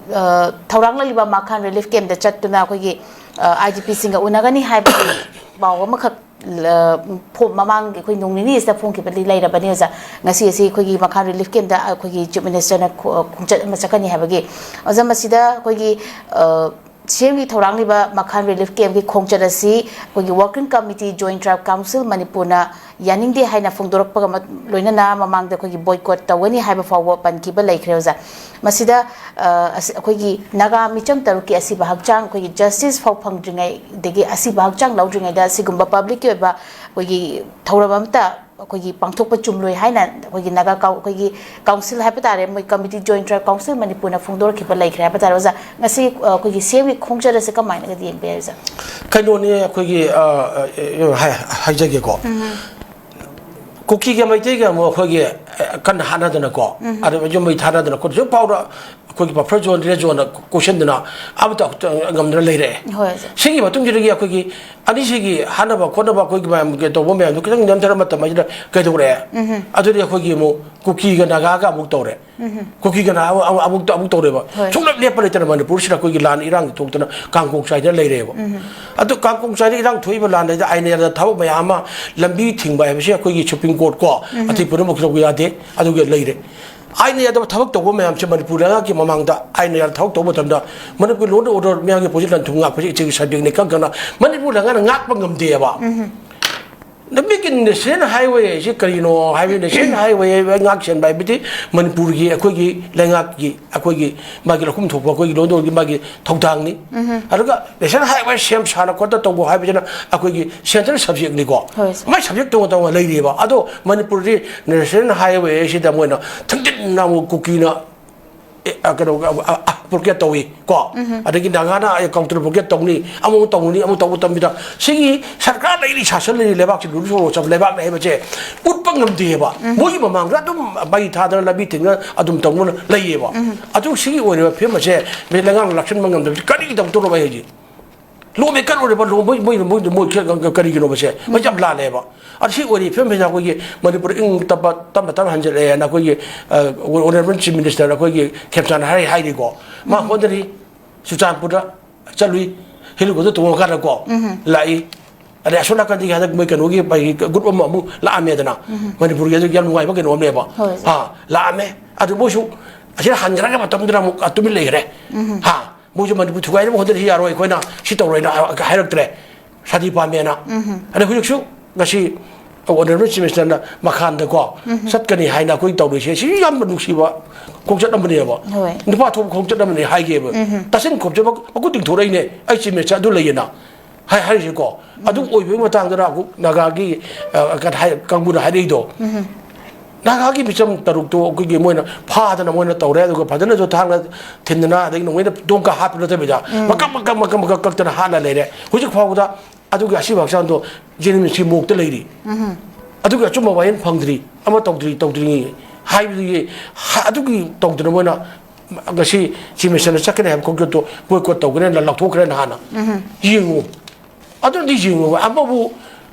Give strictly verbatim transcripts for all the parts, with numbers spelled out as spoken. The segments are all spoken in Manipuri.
ꯑ, ꯊꯧꯔꯥꯡ ꯂꯩꯔꯤꯕ ꯃꯈꯥꯟ ꯔꯤꯂꯤꯐ ꯀꯦꯝꯞꯇ ꯆꯠꯇꯨꯅ ꯑꯩꯈꯣꯏꯒꯤ, ꯑ, ꯑꯥꯏ ꯗꯤ ꯄꯤꯁꯤꯡꯒ ꯎꯅꯒꯅꯤ ꯍꯥꯏꯕꯒꯤ ꯄꯥꯎ ꯑꯃꯈꯛ, ꯑ, ꯐꯣ-, ꯃꯃꯥꯡꯒꯤ ꯑꯩꯈꯣꯏ ꯅꯣꯡ ꯅꯤꯅꯤꯁꯤꯗ ꯐꯣꯡꯈꯤꯕꯗꯤ ꯂꯩꯔꯕꯅꯤ, ꯑꯣꯖꯥ꯫ ꯉꯁꯤ ꯑꯁꯤ ꯑꯩꯈꯣꯏꯒꯤ ꯃꯈꯥꯟ ꯔꯤꯂꯤꯐ ꯀꯦꯝꯞꯇ ꯑꯩꯈꯣꯏꯒꯤ ꯆꯤꯐ ꯃꯤꯅꯤꯁꯇꯔꯅ ꯈꯣ-, ꯈꯣꯡꯆꯠ ꯑꯃ ꯆꯠꯀꯅꯤ ꯍꯥꯏꯕꯒꯤ꯫ ꯑꯣꯖꯥ, ꯃꯁꯤꯗ ꯑꯩꯈꯣꯏꯒꯤ, ꯑ, ꯁꯤ ꯑꯦꯝꯒꯤ ꯊꯧꯔꯥꯡ ꯂꯩꯕ ꯃꯈꯥꯟ ꯔꯤꯂꯤꯐ ꯀꯦꯝꯞꯀꯤ ꯈꯣꯡꯆꯠ ꯑꯁꯤ ꯑꯩꯈꯣꯏꯒꯤ ꯋꯥꯔꯀꯤꯡ ꯀꯃꯤꯇꯤ, ꯖꯣꯏꯟꯠ ꯇ꯭ꯔꯥꯏꯕ ꯀꯥꯎꯟꯁꯤꯜ ꯃꯅꯤꯄꯨꯔꯅ ꯌꯥꯅꯤꯡꯗꯦ ꯍꯥꯏꯅ ꯐꯣꯡꯗꯣꯔꯛꯄꯒ ꯃ-, ꯂꯣꯏꯅꯅ ꯃꯃꯥꯡꯗ ꯑꯩꯈꯣꯏꯒꯤ ꯕꯣꯏꯀꯣꯠ ꯇꯧꯒꯅꯤ ꯍꯥꯏꯕ ꯐꯥꯎꯕ ꯄꯟꯈꯤꯕ ꯂꯩꯈ꯭ꯔꯦ, ꯑꯣꯖꯥ꯫ ꯃꯁꯤꯗ, ꯑ, ꯑꯁ-, ꯑꯩꯈꯣꯏꯒꯤ ꯅꯥꯒꯥ ꯃꯤꯆꯝ ꯇꯔꯨꯛꯀꯤ ꯑꯁꯤꯕ ꯍꯛꯆꯥꯡ ꯑꯩꯈꯣꯏꯒꯤ ꯖꯁꯇꯤꯁ ꯐꯥꯎ ꯐꯪꯗ꯭ꯔꯤꯉꯩꯗꯒꯤ, ꯑꯁꯤꯕ ꯍꯛꯆꯥꯡ ꯂꯧꯗ꯭ꯔꯤꯉꯩꯗ ꯑꯁꯤꯒꯨꯝꯕ ꯄꯕ꯭ꯂꯤꯛꯀꯤ ꯑꯣꯏꯕ ꯑꯩꯈꯣꯏꯒꯤ ꯊꯧꯔꯝ ꯑꯃꯇ ꯑꯩꯈꯣꯏꯒꯤ ꯄꯥꯡꯊꯣꯛꯄ ꯆꯨꯝꯂꯣꯏ ꯍꯥꯏꯅ ꯑꯩꯈꯣꯏꯒꯤ ꯅꯥꯒꯥ ꯀꯥꯎ-, ꯑꯩꯈꯣꯏꯒꯤ ꯀꯥꯎꯟꯁꯤꯜ ꯍꯥꯏꯕ ꯇꯥꯔꯦ, ꯃꯣꯏ ꯀꯃꯤꯇꯤ, ꯖꯣꯏꯟꯠ ꯇ꯭ꯔꯥꯏꯕ ꯀꯥꯎꯟꯁꯤꯜ ꯃꯅꯤꯄꯨꯔꯅ ꯐꯣꯡꯗꯣꯔꯛꯈꯤꯕ ꯂꯩꯈ꯭ꯔꯦ ꯍꯥꯏꯕ ꯇꯥꯔꯦ꯫ ꯑꯣꯖꯥ, ꯉꯁꯤ, ꯑ, ꯑꯩꯈꯣꯏꯒꯤ ꯁꯤ ꯑꯦꯝꯒꯤ ꯈꯣꯡꯆꯠ ꯑꯁꯦ ꯀꯃꯥꯏꯅꯒꯗꯤ ꯌꯦꯡꯕ ꯌꯥꯏ, ꯑꯣꯖꯥ? ꯀꯩꯅꯣꯅꯤ, ꯑꯩꯈꯣꯏꯒꯤ, ꯑ, ꯑ, ꯍꯥꯏ-, ꯍꯥꯏꯖꯒꯦꯀꯣ꯫ ꯀꯨꯀꯤꯒ ꯃꯩꯇꯩꯒ ꯑꯃꯨꯛ ꯑꯩꯈꯣꯏꯒꯤ, ꯑ, ꯀꯟꯅ ꯍꯥꯠꯅꯗꯅꯀꯣ, ꯑꯗꯨꯒ ꯌꯨꯝ ꯃꯩ ꯊꯥꯅꯗꯅ ꯈꯣꯠꯇꯅ ꯍꯧꯖꯤꯛ ꯐꯥꯎꯗ ꯑꯩꯈꯣꯏꯒꯤ ꯕꯐꯔ ꯖꯣꯟ, ꯔꯦꯗ ꯖꯣꯟꯗ ꯀꯣꯏꯁꯤꯟꯗꯅ ꯑꯃꯠꯇ ꯉꯝꯗꯅ ꯂꯩꯔꯛꯑꯦ꯫ ꯍꯣꯏ, ꯁꯥꯔ꯫ ꯁꯤꯒꯤ ꯃꯇꯨꯡꯁꯤꯗꯒꯤ ꯑꯩꯈꯣꯏꯒꯤ ꯑꯅꯤꯁꯤꯒꯤ ꯍꯥꯠꯅꯕ ꯈꯣꯠꯅꯕ ꯑꯩꯈꯣꯏꯒꯤ ꯃꯌꯥꯝꯒꯤ ꯇꯧꯕ ꯃꯌꯥꯝꯗꯣ ꯈꯤꯇꯪ ꯅꯦꯝꯊꯔ ꯃꯇꯝ ꯍꯥꯏꯁꯤꯗ ꯀꯩꯗꯧꯔꯛꯑꯦ? ꯑꯗꯨꯗꯤ ꯑꯩꯈꯣꯏꯒꯤ ꯑꯃꯨꯛ ꯀꯨꯀꯤꯒ ꯅꯥꯒꯥꯒ ꯑꯃꯨꯛ ꯇꯧꯔꯦ꯫ ꯀꯨꯀꯤꯒ ꯅꯥꯒꯥ ꯑꯃꯨꯛ, ꯑꯃꯨꯛ, ꯑꯃꯨꯛ ꯇꯧꯔꯦꯕ꯫ ꯍꯣꯏ꯫ ꯁꯨꯡꯂꯦꯞ ꯂꯦꯞꯄ ꯂꯩꯇꯅ ꯃꯅꯤꯄꯨꯔꯁꯤꯗ ꯑꯩꯈꯣꯏꯒꯤ ꯂꯥꯟ ꯏꯔꯥꯡ ꯊꯣꯛꯇꯅ ꯀꯥꯡꯄꯣꯛ ꯆꯥꯏꯗꯅ ꯂꯩꯔꯦꯕ꯫ ꯑꯗꯨ ꯀꯥꯡꯄꯣꯛ ꯆꯥꯏꯗ ꯏꯔꯥꯡ ꯊꯣꯛꯏꯕ ꯂꯥꯟ ꯑꯁꯤꯗ ꯑꯥꯏꯟ ꯌꯥꯗꯕ ꯊꯕꯛ ꯃꯌꯥꯝ ꯑꯃ, ꯂꯝꯕꯤ ꯊꯤꯡꯕ ꯍꯥꯏꯕꯁꯤ ꯑꯩꯈꯣꯏꯒꯤ ꯁꯨꯄ꯭ꯔꯤꯝ ꯀꯣꯔꯠ ꯀꯣ, ꯑꯇꯦꯛꯄꯗ ꯑꯃꯨꯛ ꯂꯧꯕ ꯌꯥꯗꯦ꯫ ꯑꯗꯨꯒ ꯂꯩꯔꯦ꯫ ꯑꯥꯏꯟ ꯌꯥꯗꯕ ꯊꯕꯛ ꯇꯧꯕ ꯃꯌꯥꯝꯁꯦ ꯃꯅꯤꯄꯨꯔ ꯂꯩꯉꯥꯛꯀꯤ ꯃꯃꯥꯡꯗ ꯑꯥꯏꯟ ꯌꯥꯗꯕ ꯊꯕꯛ ꯇꯧꯕ ꯃꯇꯝꯗ ꯃꯅꯤꯄꯨꯔ ꯂꯣꯟ ꯑꯣꯔꯗꯔ ꯃꯌꯥꯝꯒꯤ ꯄꯨꯟꯁꯤ ꯂꯟ-ꯊꯨꯝ ꯉꯥꯛꯄꯁꯦ ꯏꯆꯦꯒꯤ ꯁꯕꯖꯦꯛꯅꯤ ꯈꯪ ꯈꯪꯅ ꯃꯅꯤꯄꯨꯔ ꯂꯩꯉꯥꯛꯅ ꯉꯥꯛꯄ ꯉꯝꯗꯦꯕ꯫ ꯂꯝꯕꯤꯒꯤ ꯅꯦꯁꯅꯦꯜ ꯍꯥꯏꯋꯦ ꯍꯥꯏꯁꯤ ꯀꯔꯤꯅꯣ ꯍꯥꯏꯕ, ꯅꯦꯁꯅꯦꯜ ꯍꯥꯏꯋꯦ ꯉꯥꯛ ꯁꯦꯟꯕ ꯍꯥꯏꯕꯗꯤ ꯃꯅꯤꯄꯨꯔꯒꯤ, ꯑꯩꯈꯣꯏꯒꯤ ꯂꯩꯉꯥꯛꯀꯤ, ꯑꯩꯈꯣꯏꯒꯤ ꯃꯥꯒꯤ ꯂꯧꯐꯝ ꯊꯣꯛꯄ ꯑꯩꯈꯣꯏꯒꯤ ꯂꯣꯟꯗꯣꯡꯒꯤ ꯃꯥꯒꯤ ꯊꯧꯗꯥꯡꯅꯤ꯫ ꯑꯗꯨꯒ ꯅꯦꯁꯅꯦꯜ ꯍꯥꯏꯋꯦ ꯁꯦꯝ ꯁꯥꯅ ꯈꯣꯠꯇ ꯇꯧꯕ ꯍꯥꯏꯕꯁꯤꯅ ꯑꯩꯈꯣꯏꯒꯤ ꯁꯦꯟꯇ꯭ꯔꯦꯜ ꯁꯕꯖꯦꯛꯅꯤꯀꯣ꯫ ꯍꯣꯏ, ꯁꯥꯔ꯫ ꯃꯥꯏ ꯁꯕꯖꯦꯛ ꯇꯣꯉꯥꯟ ꯇꯣꯉꯥꯟ ꯂꯩꯔꯤꯑꯕ꯫ ꯑꯗꯣ ꯃꯅꯤꯄꯨꯔꯗꯤ ꯅꯦꯁꯅꯦꯜ ꯍꯥꯏꯋꯦ ꯑꯁꯤꯗ ꯃꯣꯏꯅ ꯊꯤꯡꯖꯤꯟꯅ ꯑꯃꯨꯛ ꯀꯨꯀꯤꯅ ꯑꯦ, ꯑ, ꯀꯩꯅꯣ, ꯑ, ꯑ, ꯑ, ꯕ꯭ꯂꯣꯀꯦꯠ ꯇꯧꯏ ꯀꯣ꯫ ꯑꯗꯒꯤ ꯅꯥꯒꯥꯅ, ꯑꯦ, ꯀꯥꯎꯟꯇꯔ ꯕ꯭ꯂꯣꯀꯦꯠ ꯇꯧꯅꯤ, ꯑꯃꯨꯛ ꯇꯧꯅꯤ, ꯑꯃꯨꯛ ꯇꯧꯕ ꯃꯇꯝꯁꯤꯗ ꯁꯤꯒꯤ ꯁꯔꯀꯥꯔ ꯂꯩꯔꯤ, ꯁꯥꯁꯟ ꯂꯩꯔꯤ, ꯂꯩꯕꯥꯛꯁꯤ ꯔꯨꯜꯁ ꯑꯣꯐ ꯂꯣ ꯆꯠꯄ ꯂꯩꯕꯥꯛꯅꯤ ꯍꯥꯏꯕꯁꯦ ꯎꯠꯄ ꯉꯝꯗꯦꯕ꯫ ꯃꯣꯏꯒꯤ ꯃꯃꯥꯡꯗ ꯑꯗꯨꯝ ꯃꯩ ꯊꯥꯗꯅ, ꯂꯝꯕꯤ ꯊꯤꯡꯅ ꯑꯗꯨꯝ ꯇꯧꯗꯨꯅ ꯂꯩꯌꯦꯕ꯫ ꯑꯗꯨ ꯁꯤꯒꯤ ꯑꯣꯏꯔꯤꯕ ꯐꯤꯕꯝ ꯑꯁꯦ ꯃꯁꯤ ꯂꯩꯉꯥꯛꯅ ꯂꯥꯛꯁꯤꯟꯕ ꯉꯝꯗꯕꯁꯤ ꯀꯔꯤꯒꯤꯗꯃꯛꯇꯅꯣ ꯑꯩ ꯍꯥꯏꯁꯦ? ꯂꯣ ꯃꯦꯀꯔ ꯑꯣꯏꯔꯕ ꯂꯣ ꯃꯣꯏ ꯃꯣꯏ ꯃꯣꯏ ꯃꯣꯏ ꯀ- ꯀ- ꯀꯔꯤꯒꯤꯅꯣꯕꯁꯦ? ꯃꯁꯤ ꯌꯥꯝ ꯂꯥꯜꯂꯦꯕ꯫ ꯑꯗ ꯁꯤ ꯑꯣꯏꯔꯤ ꯐꯤꯕꯝꯁꯤꯗ ꯑꯩꯈꯣꯏꯒꯤ ꯃꯅꯤꯄꯨꯔ ꯏꯪ ꯇꯞꯄ ꯇꯞꯅ ꯇꯞꯅ ꯍꯟꯖꯤꯜꯂꯛꯑꯦꯅ ꯑꯩꯈꯣꯏꯒꯤ ꯑꯣꯅꯔꯦꯕꯜ ꯆꯤꯐ ꯃꯤꯅꯤꯁꯇꯔ ꯑꯩꯈꯣꯏꯒꯤ ꯈꯦꯝꯆꯥꯟ ꯍꯥꯏ ꯍꯥꯏꯔꯤꯀꯣ, ꯃꯥ ꯍꯣꯠꯅꯔꯤ꯫ ꯆꯨꯔꯆꯥꯟꯄꯨꯔꯗ ꯆꯠꯂꯨꯏ, ꯍꯦꯂꯤꯀꯣꯞꯇꯔ ꯇꯣꯡꯉꯀꯥꯟꯗꯀꯣ ꯂꯥꯛꯏ꯫ ꯑꯗꯩ ꯑꯁꯣꯝ ꯅꯥꯀꯟꯗꯒꯤ ꯍꯟꯗꯛ ꯃꯣꯏ ꯀꯩꯅꯣꯒꯤ ꯒ꯭ꯔꯨꯞ ꯑꯃ ꯑꯃꯨꯛ ꯂꯥꯛꯑꯝꯃꯦꯗꯅ, ꯃꯅꯤꯄꯨꯔꯒꯤ ꯑꯗꯨ ꯌꯥꯝ ꯅꯨꯡꯉꯥꯏꯕ ꯀꯩꯅꯣ ꯑꯃꯅꯦꯕ꯫ ꯍꯣꯏ꯫ ꯑꯥ, ꯂꯥꯛꯑꯝꯃꯦ꯫ ꯑꯗꯨ ꯃꯣꯏꯁꯨ ꯑꯁꯤꯗ ꯍꯟꯈ꯭ꯔꯒ ꯃꯇꯝꯗꯨꯗ ꯑꯃꯨꯛ ꯇꯨꯃꯤꯟ ꯂꯩꯈ꯭ꯔꯦ꯫ ꯍꯥ? ꯃꯣꯏꯁꯨ ꯃꯅꯤꯄꯨꯔ ꯊꯨꯒꯥꯏꯅꯕ ꯍꯣꯠꯅꯔꯤ ꯌꯥꯔꯣꯏ, ꯑꯩꯈꯣꯏꯅ ꯁꯤ ꯇꯧꯔꯣꯏꯅ ꯍꯥꯏꯔꯛꯇ꯭ꯔꯦ꯫ ꯁꯥꯟꯇꯤ ꯄꯥꯝꯃꯦꯅ꯫ ꯑꯗꯩ ꯍꯧꯖꯤꯛꯁꯨ ꯉꯁꯤ ꯑꯣꯅꯔꯦꯕꯜ ꯆꯤꯐ ꯃꯤꯅꯤꯁꯇꯔꯅ ꯃꯈꯥꯟꯗꯀꯣ ꯆꯠꯀꯅꯤ ꯍꯥꯏꯅ ꯑꯩꯈꯣꯏ ꯇꯧꯔꯤꯁꯦ, ꯁꯤ ꯌꯥꯝꯅ ꯅꯨꯡꯁꯤꯕ ꯈꯣꯡꯆꯠ ꯑꯃꯅꯦꯕ꯫ ꯍꯣꯏ꯫ ꯅꯨꯄꯥ ꯊꯣꯛꯄ ꯈꯣꯡꯆꯠ ꯑꯃꯅꯤ ꯍꯥꯏꯒꯦꯕ꯫ ꯇꯥꯁꯤꯟ ꯈꯣꯝꯖꯕ ꯃꯈꯨꯠ ꯇꯤꯡꯊꯣꯔꯛꯏꯅꯦ, ꯑꯩ ꯆꯤꯐ ꯃꯤꯅꯤꯁꯇꯔ ꯑꯗꯨ ꯂꯩꯌꯦꯅ꯫ ꯍꯥꯏ-, ꯍꯥꯏꯔꯤꯁꯦꯀꯣ꯫ ꯑꯗꯨ ꯑꯣꯏꯕꯒꯤ ꯃꯇꯥꯡꯗꯅ ꯑꯃꯨꯛ ꯅꯥꯒꯥꯒꯤ, ꯑ, ꯀꯩ ꯍꯥꯏ-, ꯀꯥꯡꯕꯨꯅ ꯍꯥꯏꯔꯛꯏꯗꯣ꯫ ꯅꯥꯒꯥꯒꯤ ꯃꯤꯆꯝ ꯇꯔꯨꯛꯇꯣ ꯑꯩꯈꯣꯏꯒꯤ ꯃꯣꯏꯅ ꯐꯥꯗꯅ ꯃꯣꯏꯅ ꯇꯧꯔꯦ, ꯑꯗꯨꯒ ꯐꯖꯅꯁꯨ ꯊꯥꯡꯅ ꯊꯤꯟꯗꯅ, ꯑꯗꯒꯤ ꯅꯣꯡꯃꯩꯅ ꯇꯣꯡꯀ ꯍꯥꯞꯄ ꯅꯠꯇꯕꯤꯗ ꯃꯀꯛ, ꯃꯀꯛ, ꯃꯀꯛ, ꯃꯀꯛ ꯀꯛꯇꯅ ꯍꯥꯠꯂ ꯂꯩꯔꯦ꯫ ꯍꯧꯖꯤꯛ ꯐꯥꯎꯕꯗ ꯑꯗꯨꯒꯤ ꯑꯁꯤꯕ ꯍꯛꯆꯥꯡꯗꯣ ꯖꯦꯅꯤꯝꯁꯀꯤ ꯃꯣꯛꯇ ꯂꯩꯔꯤ꯫ ꯑꯗꯨꯒꯤ ꯑꯆꯨꯝꯕ ꯋꯥꯌꯦꯜ ꯐꯪꯗ꯭ꯔꯤ, ꯑꯃ ꯇꯧꯗ꯭ꯔꯤ, ꯇꯧꯗ꯭ꯔꯤ ꯍꯥꯏꯕꯗꯨꯒꯤ ꯍ-, ꯑꯗꯨꯒꯤ ꯇꯧꯗꯅ ꯃꯣꯏꯅ ꯉꯁꯤ ꯆꯤꯐ ꯃꯤꯅꯤꯁꯇꯔꯅ ꯆꯠꯀꯅꯤ ꯍꯥꯏꯕ ꯈꯣꯡꯆꯠꯇꯣ ꯕꯣꯏꯀꯣꯠ ꯇꯧꯒꯅꯤꯅ ꯂꯥꯎꯊꯣꯛꯈ꯭ꯔꯦ ꯅꯍꯥꯟꯅ꯫ ꯌꯦꯡꯉꯨ꯫ ꯑꯗꯨꯅꯗꯤ ꯌꯦꯡꯉꯨꯕ ꯑꯃꯕꯨ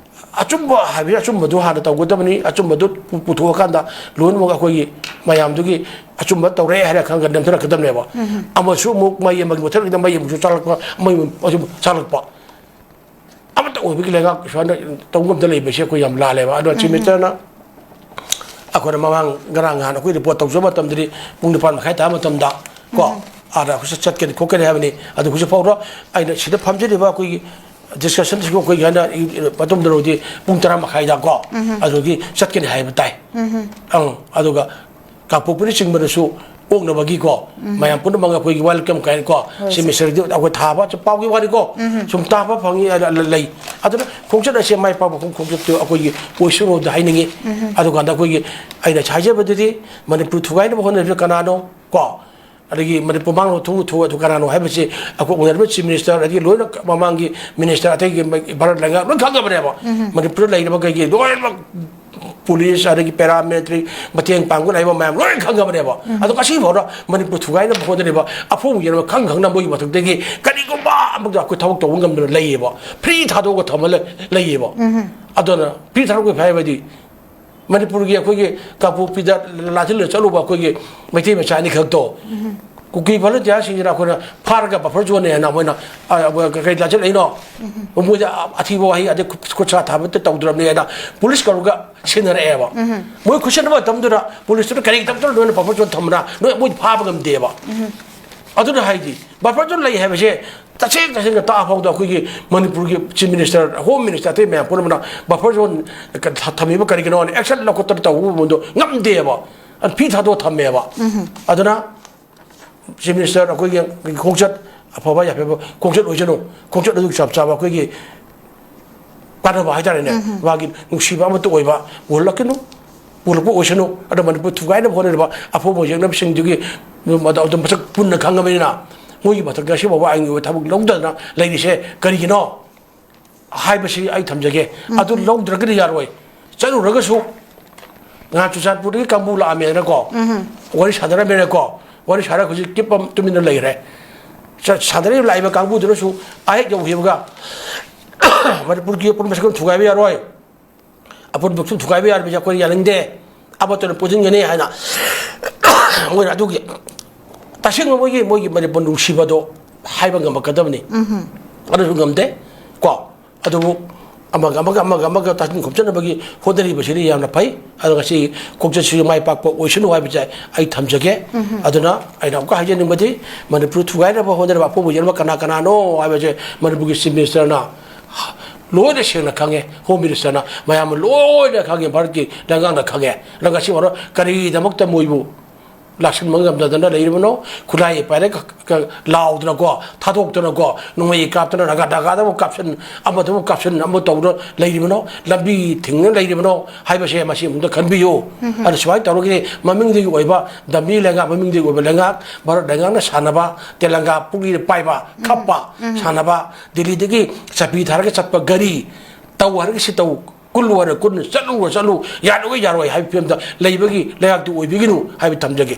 ꯑꯆꯨꯝꯕ ꯍꯥꯏꯕꯗꯤ ꯑꯆꯨꯝꯕꯗꯨ ꯍꯥꯟꯅ ꯇꯧꯒꯗꯕꯅꯤ, ꯑꯆꯨꯝꯕꯗꯨ ꯄꯨ-, ꯄꯨꯊꯣꯛꯑꯀꯥꯟꯗ ꯂꯣꯏꯅꯃꯛ ꯑꯩꯈꯣꯏꯒꯤ ꯃꯌꯥꯝꯗꯨꯒꯤ ꯑꯆꯨꯝꯕ ꯇꯧꯔꯦ ꯍꯥꯏꯔ ꯈꯪꯒ ꯅꯝꯊꯔꯛꯀꯗꯕꯅꯦꯕ꯫ ꯑꯃꯁꯨ ꯑꯃꯨꯛ ꯃꯩ ꯑꯃꯒꯤ ꯃꯊꯛꯇ ꯃꯩ ꯑꯃꯨꯛꯁꯨ ꯆꯥꯛꯂꯛꯄ, ꯃꯩ ꯑꯃꯨꯛ ꯆꯥꯛꯂꯛꯄ꯫ ꯑꯃꯠꯇ ꯑꯣꯏꯕꯒꯤ ꯂꯩꯉꯥꯛ ꯁꯨꯃꯥꯏꯅ ꯇꯧꯕ ꯉꯝꯗ ꯂꯩꯕꯁꯦ ꯑꯩꯈꯣꯏ ꯌꯥꯝ ꯂꯥꯜꯂꯦꯕ꯫ ꯑꯗꯣ ꯆꯤꯐ ꯃꯤꯅꯤꯁꯇꯔꯅ ꯑꯩꯈꯣꯏꯅ ꯃꯃꯥꯡ ꯉꯔꯥꯡ ꯅꯍꯥꯟ ꯑꯩꯈꯣꯏ ꯔꯤꯄꯣꯔꯠ ꯇꯧꯖꯕ ꯃꯇꯝꯗꯗꯤ ꯄꯨꯡ ꯅꯤꯄꯥꯟ ꯃꯈꯥꯏ ꯇꯥꯕ ꯃꯇꯝꯗ ꯀꯣ, ꯑꯥꯗ ꯑꯩꯈꯣꯏ ꯆꯠꯀꯅꯤ ꯈꯣꯠꯀꯅꯤ ꯍꯥꯏꯕꯅꯤ꯫ ꯑꯗꯨ ꯍꯧꯖꯤꯛ ꯐꯥꯎꯕ ꯑꯩꯅ ꯁꯤꯗ ꯐꯝꯖꯔꯤꯕ ꯑꯩꯈꯣꯏꯒꯤ ꯗꯤꯁꯀꯁꯟꯁꯤꯕꯨ ꯑꯩꯈꯣꯏꯒꯤ ꯍꯥꯏꯅ ꯃꯇꯨꯡꯗ ꯂꯧꯔꯗꯤ ꯄꯨꯡ ꯇꯔꯥ ꯃꯈꯥꯏꯗ ꯀꯣ, ꯑꯗꯨꯒꯤ ꯆꯠꯀꯅꯤ ꯍꯥꯏꯕ ꯇꯥꯏ꯫ ꯑꯪ, ꯑꯗꯨꯒ ꯀꯥꯡꯄꯣꯛꯄꯤꯅꯆꯤꯡꯕꯗꯁꯨ ꯑꯣꯛꯅꯕꯒꯤꯀꯣ, ꯃꯌꯥꯝ ꯄꯨꯝꯅꯃꯛ ꯑꯩꯈꯣꯏꯒꯤ ꯋꯦꯜꯀꯝ ꯀꯥꯏꯅꯀꯣ, ꯍꯣꯏ, ꯁꯤ ꯁꯦ꯫ ꯃꯤꯁꯇꯔꯒꯤꯗꯤ ꯑꯩꯈꯣꯏ ꯊꯥꯕ ꯄꯥꯎꯒꯤ ꯋꯥꯅꯤꯀꯣ, ꯁꯨꯝ ꯇꯥꯕ ꯐꯪꯉꯤ, ꯑ, ꯂ-, ꯂꯩ꯫ ꯑꯗꯨꯅ ꯈꯣꯡꯆꯠ ꯑꯁꯦ ꯃꯥꯏ ꯄꯥꯛꯄ ꯈꯣꯡ-, ꯈꯣꯡꯆꯠꯇꯨ ꯑꯩꯈꯣꯏꯒꯤ ꯑꯣꯏꯁꯅꯨꯗ ꯍꯥꯏꯅꯤꯡꯉꯤ꯫ ꯑꯗꯨꯀꯥꯟꯗ ꯑꯩꯈꯣꯏꯒꯤ ꯑꯩꯅ ꯍꯥꯏꯖꯕꯗꯗꯤ ꯃꯅꯤꯄꯨꯔ ꯊꯨꯒꯥꯏꯅꯕ ꯍꯣꯠꯅꯔꯤꯕ ꯀꯅꯥꯅꯣ ꯀꯣ? ꯑꯗꯒꯤ ꯃꯅꯤꯄꯨꯔ ꯃꯥꯡꯂꯣꯝ ꯊꯣꯛꯎ ꯊꯣꯛꯎ ꯑꯗꯨ ꯀꯅꯥꯅꯣ ꯍꯥꯏꯕꯁꯤ ꯑꯩꯈꯣꯏ ꯑꯣꯅꯔꯦꯕꯜ ꯆꯤꯐ ꯃꯤꯅꯤꯁꯇꯔ, ꯑꯗꯒꯤ ꯂꯣꯏꯅ ꯃꯃꯥꯡꯒꯤ ꯃꯤꯅꯤꯁꯇꯔ, ꯑꯇꯩꯒꯤ ꯚꯥꯔꯠ ꯂꯩꯉꯥꯛ ꯂꯣꯏ ꯈꯪꯉꯕꯅꯦꯕ꯫ ꯃꯅꯤꯄꯨꯔꯗ ꯂꯩꯔꯤꯕ ꯀꯩꯒꯤ ꯂꯣꯏꯅꯃꯛ ꯄꯨꯂꯤꯁ, ꯑꯗꯒꯤ ꯄꯦꯔꯥꯃꯤꯂꯤꯇꯔꯤ, ꯃꯇꯦꯡ ꯄꯥꯡꯒꯗ ꯂꯩꯕ ꯃꯌꯥꯝ ꯂꯣꯏꯅ ꯈꯪꯉꯕꯅꯦꯕ꯫ ꯑꯗꯣ ꯉꯁꯤ ꯐꯥꯎꯗ ꯃꯅꯤꯄꯨꯔ ꯊꯨꯒꯥꯏꯅꯕ ꯍꯣꯠꯅꯔꯤꯕ ꯑꯐꯨꯕ ꯌꯦꯟꯕ ꯈꯪ ꯈꯪꯅ ꯃꯣꯏꯒꯤ ꯃꯊꯛꯇꯒꯤ ꯀꯔꯤꯒꯨꯝꯕ ꯑꯃꯠꯇ ꯑꯩꯈꯣꯏ ꯊꯕꯛ ꯇꯧꯕ ꯉꯝꯗꯅ ꯂꯩꯌꯦꯕ꯫ ꯐ꯭ꯔꯤ ꯊꯥꯗꯣꯛꯑꯒ ꯊꯝꯃ ꯂꯩ-, ꯂꯩꯌꯦꯕ꯫ ꯑꯗꯨꯅ ꯐ꯭ꯔꯤ ꯊꯥꯗꯣꯛꯄ ꯍꯥꯏꯕꯗꯤ ꯃꯅꯤꯄꯨꯔꯒꯤ ꯑꯩꯈꯣꯏꯒꯤ ꯀꯥꯡꯄꯣꯛꯄꯤꯗ ꯂꯥꯟꯊꯦꯜꯗ ꯆꯠꯂꯨꯕ ꯑꯩꯈꯣꯏꯒꯤ ꯃꯩꯇꯩ ꯃꯆꯥ ꯑꯅꯤꯈꯛꯇꯣ ꯀꯨꯀꯤ ꯚꯣꯂꯨꯟꯇꯤꯌꯥꯔꯁꯤꯡꯁꯤꯅ ꯑꯩꯈꯣꯏꯅ ꯐꯥꯔꯒ ꯕꯐꯔ ꯖꯣꯟꯅꯦ ꯍꯥꯏꯅ ꯃꯣꯏꯅ, ꯑ, ꯑ, ꯀꯩ ꯂꯥꯟꯆꯠꯂꯛꯏꯅꯣ? ꯃꯣꯏꯗ ꯑꯊꯤꯕ ꯋꯥꯍꯩ ꯑꯗꯩ ꯈꯨꯠ, ꯈꯨꯠ ꯁꯥ ꯊꯥꯕ ꯑꯝꯇ ꯇꯧꯗ꯭ꯔꯕꯅꯤ ꯍꯥꯏꯅ ꯄꯨꯂꯤꯁ ꯀꯧꯔꯒ ꯁꯤꯟꯅꯔꯛꯑꯦꯕ꯫ ꯃꯣꯏ ꯈꯨꯠꯁꯤꯟꯅꯕ ꯃꯇꯝꯗꯨꯗ ꯄꯨꯂꯤꯁꯇꯨꯅ ꯀꯔꯤ ꯇꯧꯗꯅ ꯅꯣꯏꯅ ꯕꯐꯔ ꯖꯣꯟ ꯊꯝꯕꯅ ꯅꯣꯏ ꯃꯣꯏ ꯐꯥꯕ ꯉꯝꯗꯦꯕ꯫ ꯑꯗꯨꯅ ꯍꯥꯏꯗꯤ ꯕꯐꯔ ꯖꯣꯟ ꯂꯩ ꯍꯥꯏꯕꯁꯦ ꯇꯁꯦꯡ ꯇꯁꯦꯡꯅ ꯇꯥꯛꯑ ꯐꯥꯎꯗ ꯑꯩꯈꯣꯏꯒꯤ ꯃꯅꯤꯄꯨꯔꯒꯤ ꯆꯤꯐ ꯃꯤꯅꯤꯁꯇꯔ, ꯍꯣꯝ ꯃꯤꯅꯤꯁꯇꯔ, ꯑꯇꯩ ꯃꯌꯥꯝ ꯄꯨꯝꯅꯃꯛꯅ ꯕꯐꯔ ꯖꯣꯟ ꯊꯝꯃꯤꯕ ꯀꯔꯤꯒꯤꯅꯣ ꯍꯥꯏꯅ ꯑꯦꯛꯁꯟ ꯂꯧꯈꯠꯇꯅ ꯇꯧꯕ ꯃꯑꯣꯡꯗꯣ ꯉꯝꯗꯦꯕ꯫ ꯑꯗꯨ ꯐꯤ ꯊꯥꯗꯣꯛꯑ ꯊꯝꯃꯦꯕ꯫ ꯑꯗꯨꯅ ꯆꯤꯐ ꯃꯤꯅꯤꯁꯇꯔ ꯑꯩꯈꯣꯏꯒꯤ ꯈꯣꯡꯆꯠ ꯑꯐꯕ ꯌꯥꯐꯕ ꯈꯣꯡꯆꯠ ꯑꯣꯏꯁꯅꯨ, ꯈꯣꯡꯆꯠ ꯑꯗꯨ ꯆꯞ ꯆꯥꯕ ꯑꯩꯈꯣꯏꯒꯤ ꯀꯥꯟꯅꯕ ꯍꯥꯏꯇꯥꯔꯦꯅꯦ, ꯃꯥꯒꯤ ꯅꯨꯡꯁꯤꯕ ꯑꯃꯠꯇ ꯑꯣꯏꯕ ꯎꯍꯜꯂꯛꯀꯅꯨ, ꯎꯍꯜꯂꯛꯄ ꯑꯣꯏꯁꯅꯨ꯫ ꯑꯗꯣ ꯃꯅꯤꯄꯨꯔ ꯊꯨꯒꯥꯏꯅꯕ ꯍꯣꯠꯅꯔꯤꯕ ꯑꯐꯨꯕ ꯌꯦꯛꯅꯕꯁꯤꯡꯗꯨꯒꯤ ꯑꯗꯨ ꯃꯁꯛ ꯄꯨꯟꯅ ꯈꯪꯉꯕꯅꯤꯅ ꯃꯣꯏꯒꯤ ꯃꯊꯛꯇ ꯉꯁꯤ ꯐꯥꯎꯕ ꯑꯥꯏꯟꯒꯤ ꯑꯣꯏꯕ ꯊꯕꯛ ꯂꯧꯗꯅ ꯂꯩꯔꯤꯁꯦ ꯀꯔꯤꯒꯤꯅꯣ ꯍꯥꯏꯕꯁꯤ ꯑꯩ ꯊꯝꯖꯒꯦ꯫ ꯑꯗꯨ ꯂꯧꯗ꯭ꯔꯒꯗꯤ ꯌꯥꯔꯣꯏ꯫ ꯆꯠꯂꯨꯔꯒꯁꯨ ꯉꯍꯥꯟ ꯆꯨꯔꯆꯥꯟꯄꯨꯔꯗꯒꯤ ꯀꯥꯡꯕꯨ ꯂꯥꯛꯑꯝꯃꯦꯅꯀꯣ, ꯋꯥꯔꯤ ꯁꯥꯟꯅꯔꯝꯃꯦꯅꯀꯣ, ꯋꯥꯔꯤ ꯁꯥꯔꯒ ꯍꯧꯖꯤꯛ ꯀꯤꯞ ꯑꯃ ꯇꯨꯃꯤꯟꯅ ꯂꯩꯈ꯭ꯔꯦ꯫ ꯆ-, ꯁꯥꯟꯅꯔꯤꯕ ꯂꯥꯛꯏꯕ ꯀꯥꯡꯕꯨꯗꯨꯅꯁꯨ ꯑꯥ ꯍꯦꯛ ꯌꯧꯈꯤꯕꯒ ꯃꯅꯤꯄꯨꯔꯒꯤ ꯑꯄꯨꯟꯕ ꯁꯛꯇꯝ ꯊꯨꯒꯥꯏꯕ ꯌꯥꯔꯣꯏ, ꯑꯄꯨꯟꯕ ꯁꯛꯇꯝ ꯊꯨꯒꯥꯏꯕ ꯌꯥꯔꯕꯁꯦ ꯑꯩꯈꯣꯏꯅ ꯌꯥꯅꯤꯡꯗꯦ, ꯑꯃꯠꯇꯅ ꯄꯨꯟꯁꯤꯟꯒꯅꯤ ꯍꯥꯏꯅ ꯃꯣꯏꯅ ꯑꯗꯨꯒꯤ ꯇꯁꯦꯡꯅ ꯃꯣꯏꯒꯤ, ꯃꯣꯏꯒꯤ ꯃꯅꯤꯄꯨꯔ ꯅꯨꯡꯁꯤꯕꯗꯣ ꯍꯥꯏꯕ ꯉꯝꯃꯛꯀꯗꯕꯅꯤ꯫ ꯑꯗꯨꯁꯨ ꯉꯝꯗꯦ ꯀꯣ꯫ ꯑꯗꯨꯕꯨ ꯑꯃꯒ ꯑꯃꯒ, ꯑꯃꯒ ꯑꯃꯒ ꯇꯥꯁꯤꯟ ꯈꯣꯝꯖꯤꯟꯅꯕꯒꯤ ꯍꯣꯠꯅꯔꯤꯕꯁꯤꯗꯤ ꯌꯥꯝꯅ ꯐꯩ꯫ ꯑꯗꯣ ꯉꯁꯤ ꯈꯣꯡꯆꯠꯁꯤꯁꯨ ꯃꯥꯏ ꯄꯥꯛꯄ ꯑꯣꯏꯁꯅꯨ ꯍꯥꯏꯕꯁꯦ ꯑꯩ ꯊꯝꯖꯒꯦ꯫ ꯑꯗꯨꯅ ꯑꯩꯅ ꯑꯃꯨꯛꯀ ꯍꯥꯏꯖꯅꯤꯡꯕꯗꯤ ꯃꯅꯤꯄꯨꯔ ꯊꯨꯒꯥꯏꯅꯕ ꯍꯣꯠꯅꯔꯤꯕ ꯑꯐꯨꯕ ꯌꯦꯟꯕ ꯀꯅꯥ ꯀꯅꯥꯅꯣ ꯍꯥꯏꯕꯁꯦ ꯃꯅꯤꯄꯨꯔꯒꯤ ꯆꯤꯐ ꯃꯤꯅꯤꯁꯇꯔꯅ ꯂꯣꯏꯅ ꯁꯦꯡꯅ ꯈꯪꯉꯦ, ꯍꯣꯝ ꯃꯤꯅꯤꯁꯇꯔꯅ, ꯃꯌꯥꯝꯅ ꯂꯣꯏꯅ ꯈꯪꯉꯦ, ꯚꯥꯔꯠꯀꯤ ꯂꯩꯉꯥꯛꯅ ꯈꯪꯉꯦ꯫ ꯑꯗꯣ ꯉꯁꯤ ꯐꯥꯎꯗ ꯀꯔꯤꯒꯤꯗꯃꯛꯇ ꯃꯣꯏꯕꯨ ꯂꯥꯛꯁꯤꯟꯕ ꯉꯝꯗꯗꯅ ꯂꯩꯔꯤꯕꯅꯣ? ꯈꯨꯠꯂꯥꯏ ꯄꯥꯏꯔꯒ ꯀ-, ꯀ-, ꯂꯥꯎꯗꯅꯀꯣ, ꯊꯥꯗꯣꯛꯇꯅꯀꯣ, ꯅꯣꯡꯃꯩ ꯀꯥꯞꯇꯅ ꯅꯥꯒꯥ ꯅꯥꯒꯥꯗꯕꯨ ꯀꯥꯞꯁꯤꯟ, ꯑꯃꯗꯕꯨ ꯀꯥꯞꯁꯤꯟ, ꯑꯃ ꯇꯧꯗꯅ ꯂꯩꯔꯤꯕꯅꯣ? ꯂꯝꯕꯤ ꯊꯤꯡꯅ ꯂꯩꯔꯤꯕꯅꯣ ꯍꯥꯏꯕꯁꯦ ꯃꯁꯤ ꯑꯃꯨꯛꯇ ꯈꯟꯕꯤꯌꯨ꯫ ꯑꯗꯨ ꯁꯨꯃꯥꯏꯅ ꯇꯧꯔꯒꯗꯤ ꯃꯃꯤꯡꯗꯒꯤ ꯑꯣꯏꯕ ꯗꯝꯃꯤ ꯂꯩꯉꯥꯛ, ꯃꯃꯤꯡꯗꯒꯤ ꯑꯣꯏꯕ ꯂꯩꯉꯥꯛ, ꯚꯥꯔꯠ ꯂꯩꯉꯥꯛꯅ ꯁꯥꯟꯅꯕ, ꯇꯦꯂꯪꯒꯥ ꯄꯨꯛꯂꯤꯗ ꯄꯥꯏꯕ, ꯈꯞꯄ, ꯁꯥꯟꯅꯕ, ꯗꯤꯜꯂꯤꯗꯒꯤ ꯆꯠꯄꯤ ꯊꯥꯔꯒ ꯆꯠꯄ ꯒꯥꯔꯤ, ꯇꯧ ꯍꯥꯏꯔꯒ ꯁꯤ ꯇꯧ, ꯀꯨꯜꯂꯨ ꯍꯥꯏꯔꯒ ꯀꯨꯜꯂꯨ, ꯆꯠꯂꯨ ꯍꯥꯏꯔꯒ ꯆꯠꯂꯨ, ꯌꯥꯔꯣꯏ ꯌꯥꯔꯣꯏ ꯍꯥꯏꯕ ꯐꯤꯕꯝꯗ ꯂꯩꯕꯒꯤ ꯂꯩꯉꯥꯛꯇꯨ ꯑꯣꯏꯕꯤꯒꯅꯨ ꯍꯥꯏꯕ ꯊꯝꯖꯒꯦ꯫